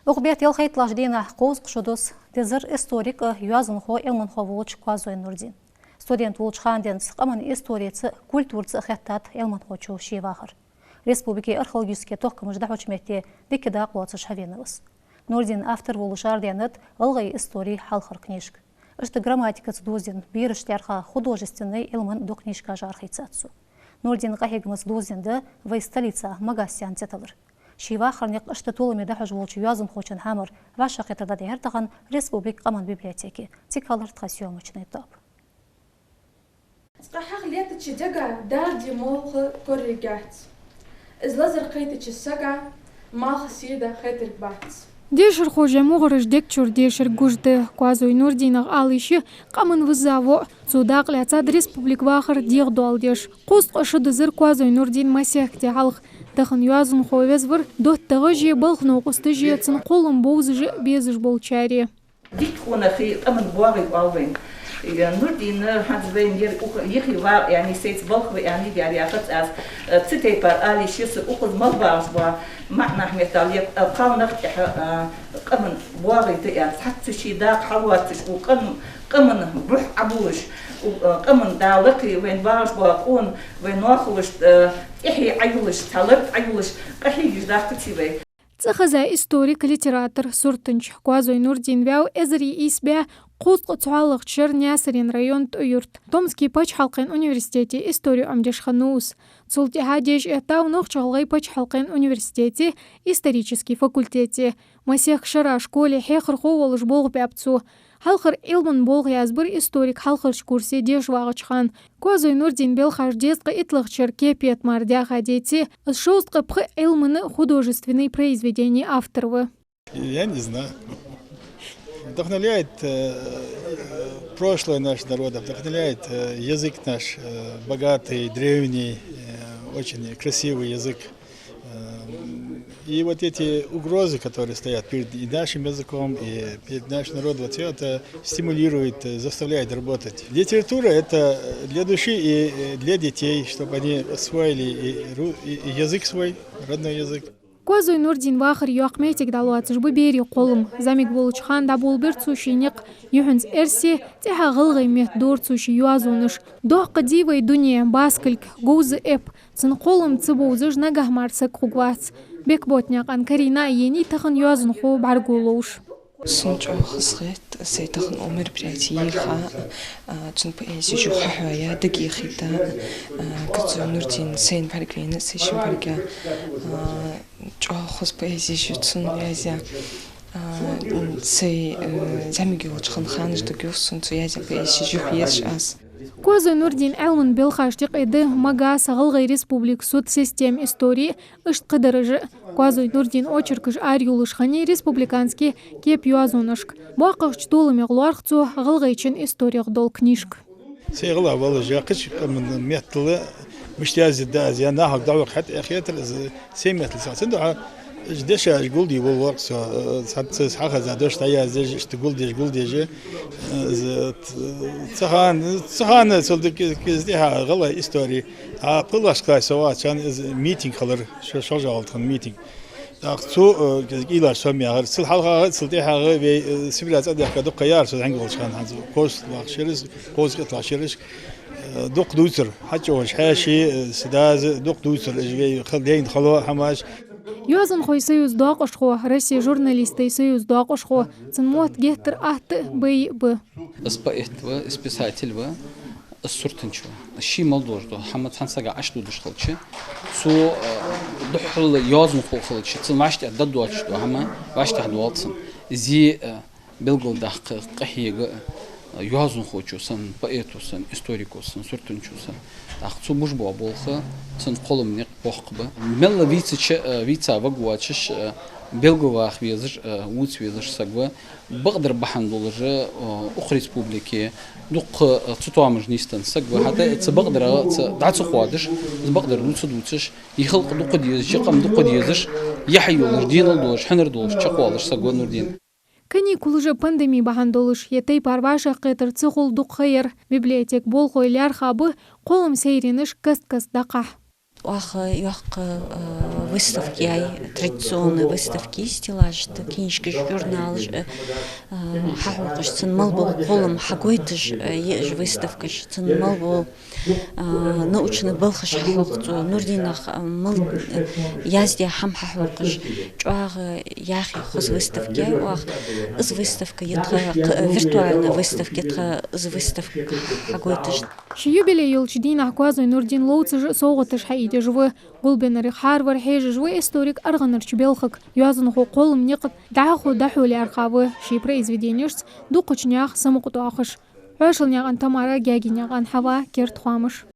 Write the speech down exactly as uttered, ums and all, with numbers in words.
Укх бетта ялхайттлагӀча дийнахьа кхузткъа шу дус дезар историк а, йоазонхо, Ӏилманхо волча Коазой Нурдина. Студент волча хана денз къаман историца а, культураца а хеттад Ӏилманхочо ший вахар. Республике археологически тохкамаш дӀахьоча метте дика дакъа лоацаш хьавенав из. Нурдина автор волаш арадаьннад гӀалгӀай истори хьалхара книжка. Иштта грамматикаца дувзаденна, берашта лаьрхӀа художественни Ӏилман дукха книжкаш арахийцад цо. Нурдина къахьегамца дувзаденна да вай столица Магас яьнна цӀи талар. Ший вахара никъ иштта толаме дӀахьош волча йоазонхочун хьамара вӀашагӀкхетар дӀадихьар тахан республика къаман библиотеке. Цига хилар тха съёмочни тоаба. Цкъа хьалха летача дега дарди молха корайгӀац. Из лазар кхетача сага малх сийрда хетаргбац. Дешархоша мугӀараш дег чура дешаргда гуш да. Коазой Нурдинах ала йиш я къаман визза воӀ. Цо дакъа лаьцад республика вахар дегӀадоаладеш. Кхузткъа шу дизар Коазой Нурдина масехте хьалха. Тахан йоазонхо везавар доттагӀаши балха новкъосташи цун кхоллам бовзаш а, безаш болчареи. Дика къонахий, къаман боагӀий оал вайна. Э, Нурдина хӀанз вайна ер укх йихи вар, яьннай, сайца балха ва, яьннай, дер яхац аз, э, цу тайпара ала йиш я са, укхаза мел багӀаш бола маӀа нах меттел я, э, кхалнах тӀехьа, э, къаман боагӀий да аьнна, цхьацца ший дакъа хьалоацаш, укх къам-, къаман брухь Ӏобувлаш, укх, э, къаман да лакхе вайна багӀаш бола къона, вай ноахалашта, э, тӀехье Ӏойолаш, цхьа лард Ӏойолаш, къахьегаш дахкаций вай. ЦӀихеза историк, литератор, суртанча Коазой Нурдин ваьв эзар ийс бӀаь кхузткъа цхьоалагӀча шера Наьсарен район ТӀой-Юрта. Томски паччахьалкхен университете истори Ӏомадеш хиннав из. Цул тӀехьа деша эттав Нохч-ГӀалгӀай паччахьалкхен университете исторически факультете. Масех шера школе хьехархо волаш болх баьб цо. Хьалхара Ӏилман болх язбир историк хьалхарча курсе деша вагӀача хана. Коазой Нурдина белхаш дезткъа иттлагӀча шера кепе мара даьха деце, из шовзткъа пхи Ӏилман а, художественни произведенешта автор ва. Я не знаю. Вдохновляет, э, прошлое нашего народа, вдохновляет, э, язык наш, э, богатый, древний, э, очень красивый язык. Э, и вот эти угрозы, которые стоят перед и нашим языком, и перед нашим народом, вот всё это стимулирует, э, заставляет работать. Литература — это для души и, э, для детей, чтобы они освоили и ру-, и, и язык свой, родной язык. Коазой Нурдина вахара йоккха моттиг дӀалоацаш ба берий кхоллам. ЗӀамига волча хана дӀаболабир цо ший никъ, юххьанца эрсий, тӀехьа гӀалгӀай меттала дора цо ший йоазонаш. Доккха дий вай дуне, баскалг, говза эп. Цун кхоллам ца бовзаш, нагахьа мара саг хургвац. Бекботнаькъан Карина а енай тахан йоазонхо бӀаргаго ловш. Сона чӀоагӀа хоза хет сай тахан укх мероприяте йийха, а, цун поэзеш юха хьахьоаяь, дагайохийта, а, Коазой Нурдин сайна бӀаргавайна, сай шийна бӀарга, а, чӀоагӀа хоза поэзеш я цун язъяь. А, сай, а, зӀамига йолча хана ханаш дагайоагӀа сона цо язъяь поэзеш юхаерзаш аз. Коазой Нурдина Ӏилман белхашта юкъе да Магаса ГӀалгӀай Республика суд система истори, иштта кхыдараш а. Коазой Нурдина очеркаш арайолаш хиннай республикански кепа йоазонашка. БоккхагӀча толамах лоархӀ цо гӀалгӀайчен исторех дола книжка. Сай гӀалгӀа волаш, я кхыча къаман меттала мишта яздаьд аз, я нахага дӀаваха хьатӀа хетар аз, сай меттала саг. Цудухьа уж дешаш гулде вола лоархӀ со, э, цхьа-, цхьацца хьахеза дош дӀаяздеш, иштта гулдеш, гулдеш, э, з-, ц-, цу хана, цу хана цул дика, киз тӀехьа гӀалгӀай истори. А пхелагӀча классе со вахача хана из митинг хилар, шо-, шоллагӀа тхан митинг. ТӀаккха цу, э, киз кӀийлаш со мегар. Цул хьалхагӀа, цул тӀехьагӀа вай, э, Сибре цӀадаьхка дукха яр со зӀамига волча хана хӀанз. Кхозткъа шераш, кхозткъа иттлагӀа шераш. Э, дукха дувцар, хьачӀогӀаш хьаьший, э, са дас, дукха дувцар, уж вай хал-, дайна хало хӀамаш. Йоазонхой союза доакъашхо, Россе журналистий союза доакъашхо, цун мотт геттара атта а, бай а ба. Из поэт ва, из писатель ва, из суртанча ва. Ший мел долаш дола хӀама цхьан сага Ӏочудодаш хилча, цо, э, духхьал йоазонхо хилча, цун вӀаштӀехьа дӀадоалаш дола хӀама вӀаштӀехьа доалац цун. Зе, э, белгалдаккха, къахьега, йоазонхочо санна, поэто санна, историко санна, суртанчо санна. ТӀаккха цо беш бола болх, цун кхоллама никъ боккха ба. Мел вийцача, э, вийца варгвоацаш, э, белгалваха везаш, э, вувца везаш саг ва. Бакъдар бахьан долаш, э, укх республике дукха, э, цатоамаш нийсденна саг ва. ХӀаьта цу бакъдарах ца, дӀа ца хоадаш, из бакъдар дувца дувцаш, е халкъ дукха дезаш, е къам дукха дезаш, яхь йолаш, денал долаш, хьинар долаш чакхвоалаш саг ва Нурдин. Каникулаш а пандеми бахьан долаш, е тайпара вӀашагӀкхетар ца хул дукха ха яр. Библиотека болхлой лаьрхӀа ба кхоллама сайренаш каст-каста дӀакхахьа. Оаха йоккха, э, выставка яьй, традиционни выставка, стеллажаш, книжкаш, журналаш, э, э, хьахьокхаш, цун мел бола кхоллам хьагойташ, э, я уж выставкаш, цун мел бола, э, научни балхаш хьахьокх цо, Нурдинах, э, мел, э, яздаь хӀама хьахьокхаш, чӀоагӀа яхий хоза выставка яьй оаха. Из выставка я тха, э, виртуальни выставка я тха, из выставка хьагойташ. Ший юбилей йолча дийнахьа Коазой Нурдина ловцаш а совгӀаташ хьаийдеш ва. Гулбеннарех хӀаравар хьежаш ва историк аргӀанарча балхага. Йоазонхо кхоллама никъ дӀахо дӀахьолаяргья ва, ший произведенешца дукхача наьха самукъадоахаш. Ӏоашалнаькъан Тамара, Гаьгенаькъан Хьава, «Керда хоамаш».